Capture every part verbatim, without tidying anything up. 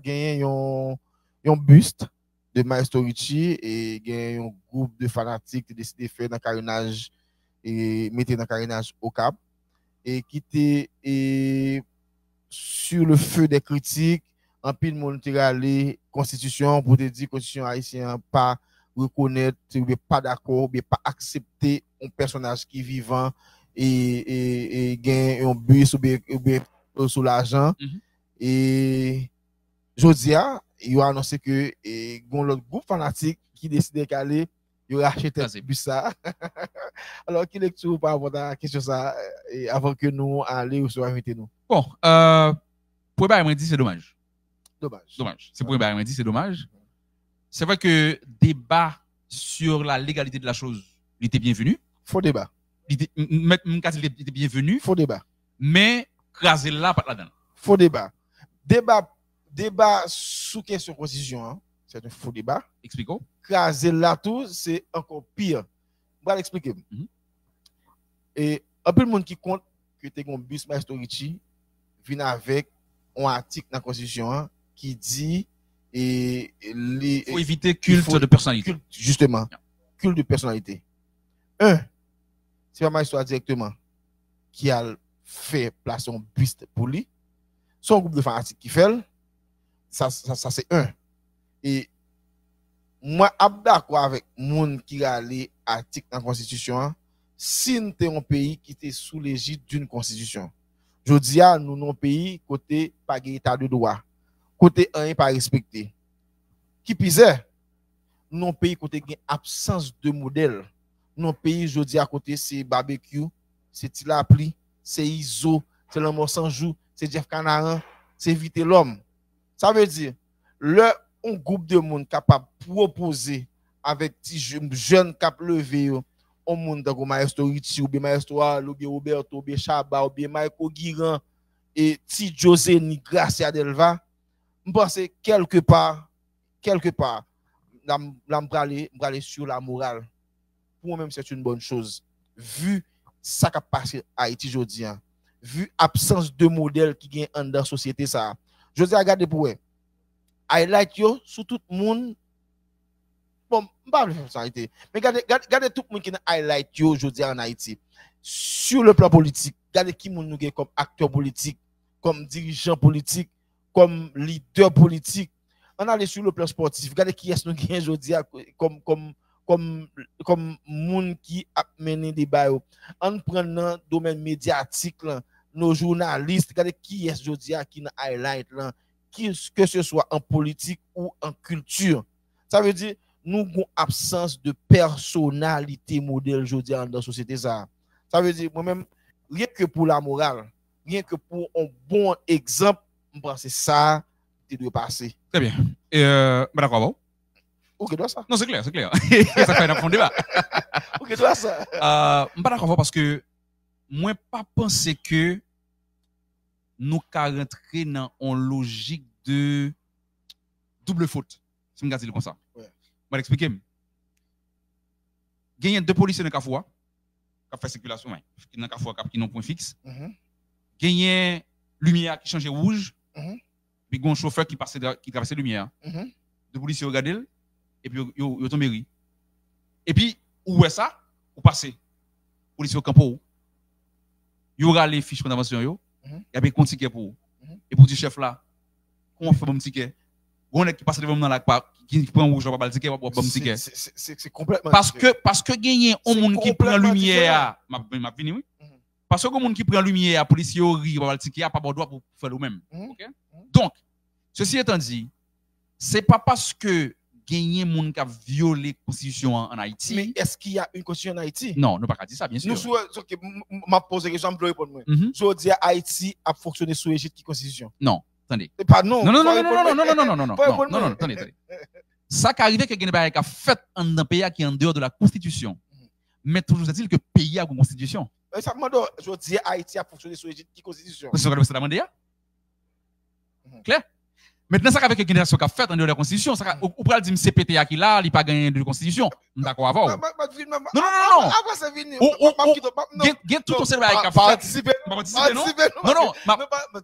Genyen yon, yon bust de Maestro Richie e genyen yon gwoup de fanatik te deside fè nan karenaj e mete nan karenaj Okap e ki te e, sur le feu des critiques, anpil moun te rale konstitisyon an pou te di konstitisyon ayisyen an pa rekonèt oubyen pa dakò oubyen pa aksepte yon pèsonaj ki vivan e, e, e gen yon bis oubyen, oubyen sou lajan. E jodi a, yo anonse ke e, gen yon lòt gwoup fanatik ki deside kale, yo rache tèt bis sa. Alò, ki lekti ou pa rapò a kesyon sa e, avan ke nou ale resevwa envite nou? Bon, euh, premye bagay mwen di se domaj. Domaj. Domaj. Se premye bagay mwen di se domaj. Se vre ke deba sur la légalité de la chose, li te byenveni. Fo deba. Li te, m, m, m, m ka di li te, li te byenveni. Fo deba. Men kraze l la pa t ladan l. Fo deba. Deba, deba sou kesyon konstitisyon an, se yon fo deba. Eksplike w. Kraze l la tou, se ankò pi. M pral eksplike m. E anpil moun ki kont ke te gen yon bis Maestro Richie vin avèk yon atik nan konstitisyon an ki di e li. Fo evite kilt de pèsonalite. Kilt, jisteman. Kilt de pèsonalite. En, se pa Maestro a dirèkteman ki al fè plase yon bis pou li. Se yon gwoup de fanatik ki fè l. Sa, sa, sa se en. E mwen ap dakò avèk moun ki rale atik nan konstitisyon an si n te yon peyi ki te sou lejid d'une konstitisyon. Jodi a, nou nan yon peyi kote pa gen eta de dwa, kote anyen pa respekte. Ki pizè, nou nan yon peyi kote gen absans de modèl. Nou nan yon peyi jodi a kote se Babekyou, se Ti Lapli, se Izo, se Lanmò San Jou, se Jeff Kanaran, se Vitelòm. Sa vle di, lè yon gwoup de moun kapab pwopoze avèk ti jèn k ap leve yo, yon moun tankou Maestro Richie oubyen Maestro Arly oubyen Roberto oubyen Shabba oubyen Mayco Guirand e Ti Joe Zenith, Gracia Delva, m panse kèlkepa, kèlkepa, la m, la m prale, m prale sur la morale. Pou mwen menm, c'est une bonne chose. Vu sa k ap pase Ayiti jodi a, vu absans de modèl ki gen anndan sosyete sa a. Jodi a, gade pou wè. Highlight yo sou tout moun. Bon, m pa vle fè pèsonalite. Men gade, gade, gade tout moun ki nan highlight yo jodi a an Ayiti. Sur le plan politik, gade ki moun nou gen kòm aktè politik, kòm dirijan politik, kòm lidè politik. Ann ale sur le plan sportif, gade kiyès nou gen jodi a kòm, kòm, kòm, kòm moun ki ap mennen deba yo. Ann pran nan domèn medyatik lan, nos journalistes, gade kiyès jodi a ki nan highlight lan, ki, ke se swa an politik ou an kilti. Sa vle di, nou gon absans de pèsonalite modèl jodi a anndan sosyete sa a. Sa vle di, mwen menm, ryen ke pou la moral, ryen ke pou yon bon egzanp, m panse sa te dwe pase. Trè byen. E, euh, m pa dakò avè w. Ou gen dwa sa. Non, se klè, se klè. Se sa k fè n ap fè yon deba. Ou gen dwa sa. Euh, m pa dakò avè w paske mwen pa panse ke nou ka rantre nan yon lojik de double faute, si m ka di l konsa. Mwen eksplike m. Genyen de polisye nan kafou a, k ap fè sikilasyon, men, ki nan kafou a, k ap, ki nan pwen fiks. Genyen limyè a ki chanje wouj, epi gen yon chofè ki pase, ki travèse limyè a. De polisye yo gade l, epi yo, yo, yo tonbe ri. Epi, ou wè sa, ou pase. Polisye yo kanpe w. Yo rale fich kontravansyon yo, y ap ekri yon tikè pou ou. Epi w di chèf la, kòman w fè ban m tikè? Gon nèg ki pase devan m nan la, ki pran wouj la, w pa ba l tikè, w ap ban m tikè. Se konplètman diferan. Paske, paske genyen yon moun ki pran limyè a, m ap, m ap vini, wi. Paske gon moun ki pran limyè a, polisye yo ri, yo pa ba l tikè a, pa ba w dwa pou fè l ou menm. Donk, sesi etan di, se pa paske genyen moun k ap vyole konstitisyon an ann Ayiti. Men èske y a yon konstitisyon ann Ayiti? Non, nou pa ka di sa, byen si. Nou sou, ok, m ap poze kesyon, m vle w reponn mwen. Jodi a, Ayiti ap fonksyone sou ejid ki konstitisyon? Non, tande. E pa non. Non, non, non, non, non, non, non, non, tande, tande. Sa ka rive ke gen de bagay k ap fèt anndan peyi a ki andeyò de la konstitisyon. Men toujou est-il ke peyi a gon konstitisyon. E sa m mande w, jodi a, Ayiti ap fonksyone sou ejid ki konstitisyon? Konstitisyon katreven sèt a mande a. Klè? Mentnan, sa k ap fè ke gen de aksyon k ap fèt andeyò de konstitisyon. Sa ka, ou, ou pral di m se P T A ki la, li pa gen de konstitisyon. M dakò avè w. Non, non, non, non. Ou, ou, ou, gen, gen tout yon seri de bagay k ap fèt. M pa patisipe, non. Non, non.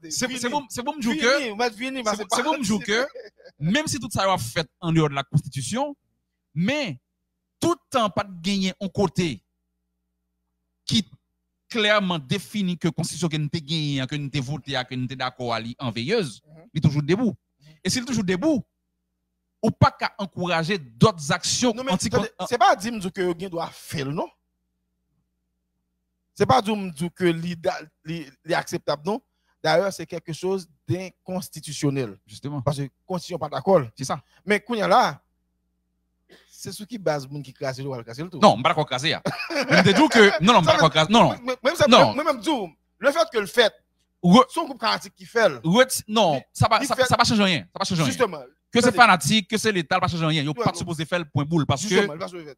Se, se pou, se pou m di w ke, se, se pou m di w ke, menm si tout sa yo ap fèt andeyò de la konstitisyon, men toutan pa t genyen yon kote ki klèman defini ke konstitisyon ke n te genyen an, ke n te vote a, ke n te dakò a, li anveyez, li toujou debou. E si l toujou debou, ou pa ka ankouraje dòt aksyon anti... Non, men, tande, se pa di m di w ke yo gen dwa fè l, non. Se pa di w m di w ke li, li, li akseptab, non. Dayè, se quelque chose d'inconstitutionnel. Justement. Paske konstitisyon pa dakò l. Se sa. Men kounye a la, se sou ki baz moun ki kraze l, yo pral kraze l tou? Non, m pa dakò kraze a. Men m te di w ke, non, non, m pa dakò kraze, non, non. Mwen, mwen, mwen, mwen menm di w, le fait que l fèt, se yon gwoup fanatik ki fè l. Non, sa pa, sa, sa pa chanje anyen. Sa pa chanje anyen. Ke se fanatik, ke se Leta, l pa chanje anyen. Yo pa t sipoze fè l, pwen boul, paske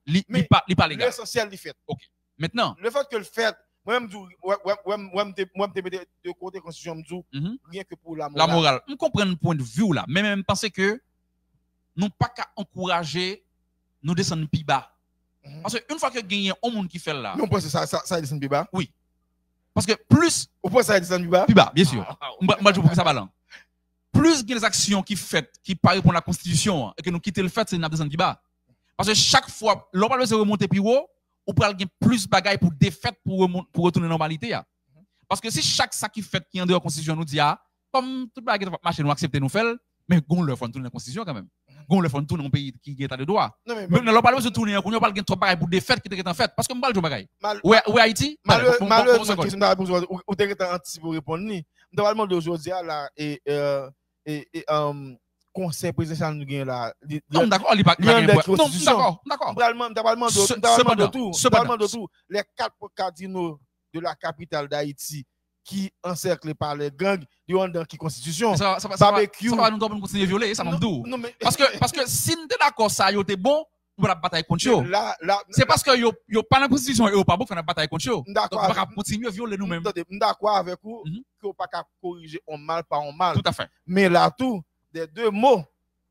li, li pa, li pa legal. Lesansyèl, li fèt. Ok. Mentnan, le fait que l fèt, mwen menm di w, wè, wè, wè, wè, m te, wè, m te mete de kote konstitisyon, m di w, rien que pour la morale. La morale. M konprann pwen de vi w la, men, men m panse ke nou pa ka ankouraje nou desann pi ba. Paske yon fwa ke genyen yon moun ki fè l la. Men w panse sa, sa, sa desann pi ba? Wi. Paske plis... Ou panse sa desann pi ba? Pi ba, byen si. M pa, m pa di w poukisa pa lan. Plis gen de aksyon ki fèt, ki pa reponn a konstitisyon an, e ke nou kite l fèt, se n ap desann pi ba. Paske chak fwa, lè w pral bezwen remonte pi wo, ou pral gen plis bagay pou defèt, pou remon-, pou retounen nòmalite a. Paske si chak sa ki fèt ki andeyò konstitisyon nou di a, kòm tout bagay gentan p ap mache, nou aksepte nou fè l, men gon lè fò n tounen nan konstitisyon kanmenm. Gon lè fò n tounen yon peyi ki gen eta de dwa. Men lè w pral bezwen tounen an kounye a, w pral gen twòp bagay pou defèt ki te gentan fèt. Paske m pral di w yon bagay. Ou wè, ou wè Ayiti? Malere-, malerezman, kesyon m ta reponn ou, ou te gentan antisipe w reponn li. M ta pral mande w jodi a la, e, e, e, e, um, konsèy prezidansyèl nou genyen la, li, non, m dakò, li pa, li pa gen pwen. Non, m dakò, m dakò. M pral man-, m ta pral mande w, m ta pral mande w tou, m ta pral mande w tou, les quatre cardinaux de la capitale d'Haïti ki ansèkle pa lè gang, yo anndan ki konstitisyon? Sa, sa, sa, sa pa, sa pa nou dwa pou n kontinye vyole, e sa m ap di w. Paske, paske si n te dakò sa yo te bon, nou pa t ap batay kont yo. Se paske yo, yo pa nan konstitisyon e yo pa bon fè n ap batay kont yo. Donk, nou pa ka kontinye vyole nou menm. Tande, m dakò avèk ou ke w pa ka korije on mal pa on mal. Toutafè. Men la tou, des deux maux,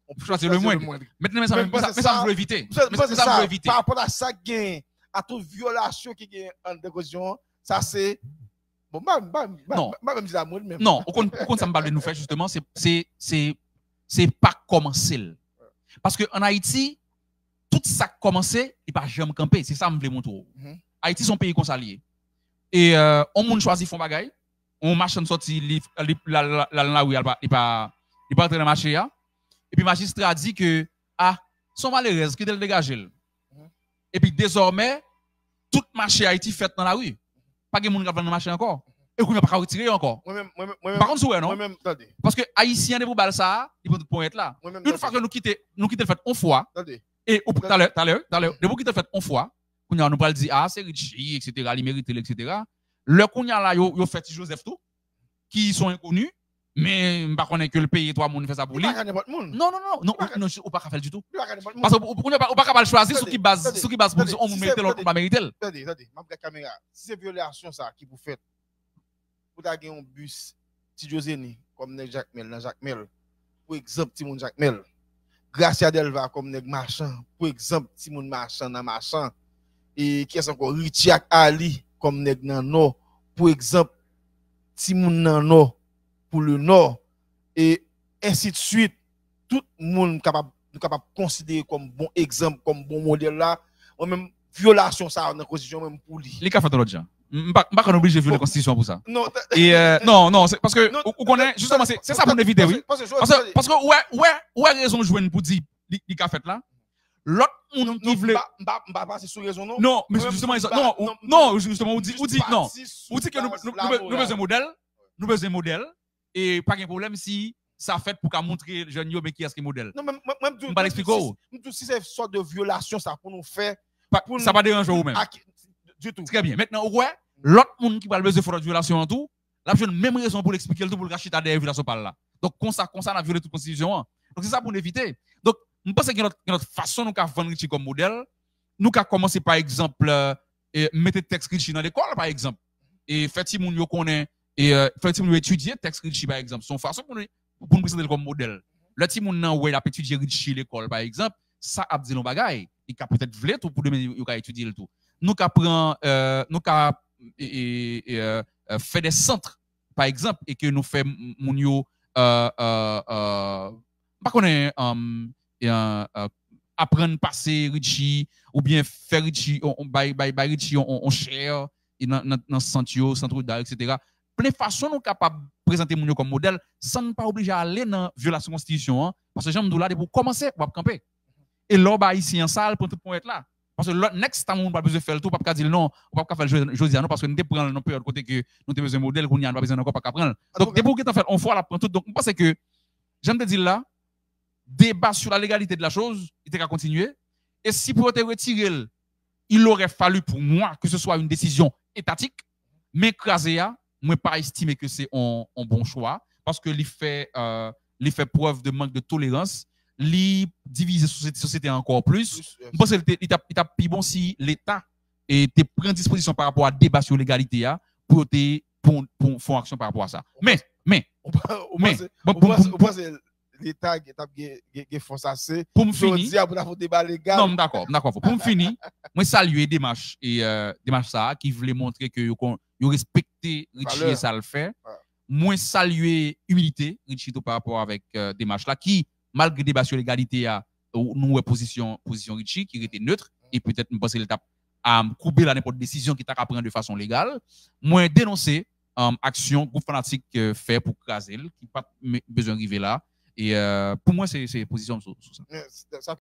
on peut choisir le moindre. Mentnan, men sa, men sa, men sa m vle evite. Men sa, men sa m vle evite. Pa rapò a sa k genyen, a tout vyolasyon ki genyen anndan konstitisyon an, sa se Bon, m pa, m pa, m pa, non, m pa menm di sa mwen menm. Non, ou konn, ou konn sa m pa vle nou fè, jisteman, se, se, se, se pa kòmanse l. Paske ann Ayiti, tout sa k kòmanse, li pa janm kanpe. Se sa m vle montre w. Ayiti se yon peyi konsa l ye. E, euh, yon moun chwazi fè yon bagay, yon machann sòti, li, li, l al, l al nan lari, li pa, li pa, li pa rantre nan mache a. Epi majistra di ke, ah, se yon malerèz, kite l degaje l. Epi dezòmè, tout mache Ayiti fèt nan lari. Pa gen moun k ap vann nan mache ankò. E kounye a pa ka retire yo ankò. Mwen menm, mwen menm, mwen menm, m pa konn si w wè, non? Mwen menm, tande. Paske Ayisyen an depi w ba l sa a, li pran tout ponyèt la. Mwen menm, yon fwa ke nou kite, nou kite l fèt yon fwa, tande, e ou, talè, talè, talè, depi w kite l fèt yon fwa, kounye a nou pral di, ah, se Richie, et cetera, li merite l, et cetera. Lè kounye a la, yo, yo fè Ti Joseph tou, ki se yon enkoni, men m pa konnen ke l peye twa moun fè sa pou li. Li pa ka nenpòt moun. Non, non, non, non, ou, non, ou pa ka fè l ditou. Li pa ka nenpòt moun. Paske ou, ou, ou pa, ou pa kapab chwazi sou ki baz, sou ki baz pou di yon moun merite l, yon moun pa merite l. Tande, tande, m ap gad kamera. Si se vyolasyon sa ki pou fèt, pou ta gen yon bis Ti Jozeni kòm nèg Jakmèl nan Jakmèl, pou egzanp, timoun Jakmèl. Gracia Delva kòm nèg Machan, pou egzanp, timoun Machan nan Machan. E kiyès ankò? Richie ak Ali kòm nèg nan Nò, pou egzanp, timoun nan Nò, pou le Nò, e ensidswit. Tout moun kapab, nou kapab konsidere kòm bon egzanp, kòm bon modèl la. Mwen menm, vyolasyon sa a nan konstitisyon, mwen, m pou li. Li ka fèt yon lòt jan. M, m pa, m pa konn oblije vyole konstitisyon pou sa. Non, e, euh, non, non, se paske ou, ou konnen, jisteman, se, se sa pou n evite, wi. Paske, paske, paske ou wè, ou wè, ou wè rezon w jwenn pou di li, li ka fèt la. Lòt moun ki vle. M pa, m pa pase sou rezon, non. Non, men jisteman, non, non, jisteman, ou di, ou di, non. Ou di ke nou, nou, nou, nou bezwen modèl, nou bezwen modèl, e pa gen pwoblèm si sa fèt pou ka montre jèn yo, men kiyès ki modèl. Non, men mwen, mwen, m di w, m pral eksplike w. M di w, si se sòt de vyolasyon sa pou nou fè, sa pa deranje w ou menm? Ditou. Trè byen. Mentnan, ou wè, lòt moun ki pral bezwen fè lòt vyolasyon an tou, l ap jwenn menm rezon pou l eksplike l tou, pou l ka chita dèyè vyolasyon pa l la. Donk, konsa, konsa, n ap vyole tout konstitisyon an. Donk, se sa pou n evite. Donk, m panse gen lòt, gen lòt fason nou ka vann Richie kòm modèl. Nou ka kòmanse, pa egzanp, euh, e mete tèks Richie nan lekòl, pa egzanp. E fè timoun yo konnen, e, euh, fè timoun yo etidye tèks Richie, pa egzanp. Se yon fason pou nou, pou nou prezante l kòm modèl. Lè timoun nan wè l ap etidye Richie lekòl, pa egzanp, sa ap di l yon bagay. Li ka petèt vle tou pou demen yo ka etidye l tou. Nou ka pran, euh, nou ka e, e, e, euh, euh, fè de sant, pa egzanp, e ke nou fè moun yo, euh, euh, euh, m pa konnen, euh, euh, euh, aprann pase Richie, oubyen fè Richie, on, on, bay, bay, bay Richie on, on, on chè, e nan, nan, nan sant yo, sant Woodall, etsetera. Plen fason nou kapab prezante moun yo kòm modèl, san n pa oblije ale nan vyolasyon konstitisyon an, paske jan m di w la, depi w kòmanse, w ap kanpe. E lè w ba Ayisyen an sa, l pran tout ponyèt la. Paske lòt next time moun pa bezwen fè l tou, w p ap ka di l non, ou p ap ka fè l jodi a non, paske nou te pran l nan peryòd kote ke nou te bezwen modèl, kounye a nou pa bezwen l ankò, pa ka pran l. Donk, depi w gentan fè l yon fwa, l ap pran tout. Donk, m panse ke, jan m te di l la, débat sur la légalité de la chose, li te ka kontinye. E si pou yo te retire l, il aurait fallu pour moi que ce soit une décision étatique. Men kraze a, mwen pa estime ke se on, on bon chwa, paske li fè, euh, li fè prèv de mank de tolerans, li divize sosyete, sosyete a ankò plis. M panse li te, li t ap, li t ap pi bon si Leta e te pran dispozisyon pa rapò a deba sou legalite a pou yo te, pou, pou fè yon aksyon pa rapò a sa. Men, men, Ou pa- ou men, panse- bon, ou pou- panse- pou- ou panse Leta gen- t ap gen- gen gen fòs ase pou m fini, jodi a pou n ap fè yon deba legal? Non, m dakò, m dakò. Pou m fini, mwen salye demach e euh, demach sa a ki vle montre ke yo kon- yo respekte Richie e sa l fè. Mwen salye imilite Richie tou pa rapò avèk euh, demach la ki, malgre deba sou legalite a, nou wè pozisyon pozisyon Richie ki rete nèt e petèt m panse l t ap um, koube la nenpòt desizyon ki ta ka pran de fason legal. Mwen denonse um, aksyon gwoup fanatik euh, fè pou kraze l, ki pa t me- bezwen rive la. E euh, pou mwen, se se pozisyon m sou sou sa. Men, sa- sa-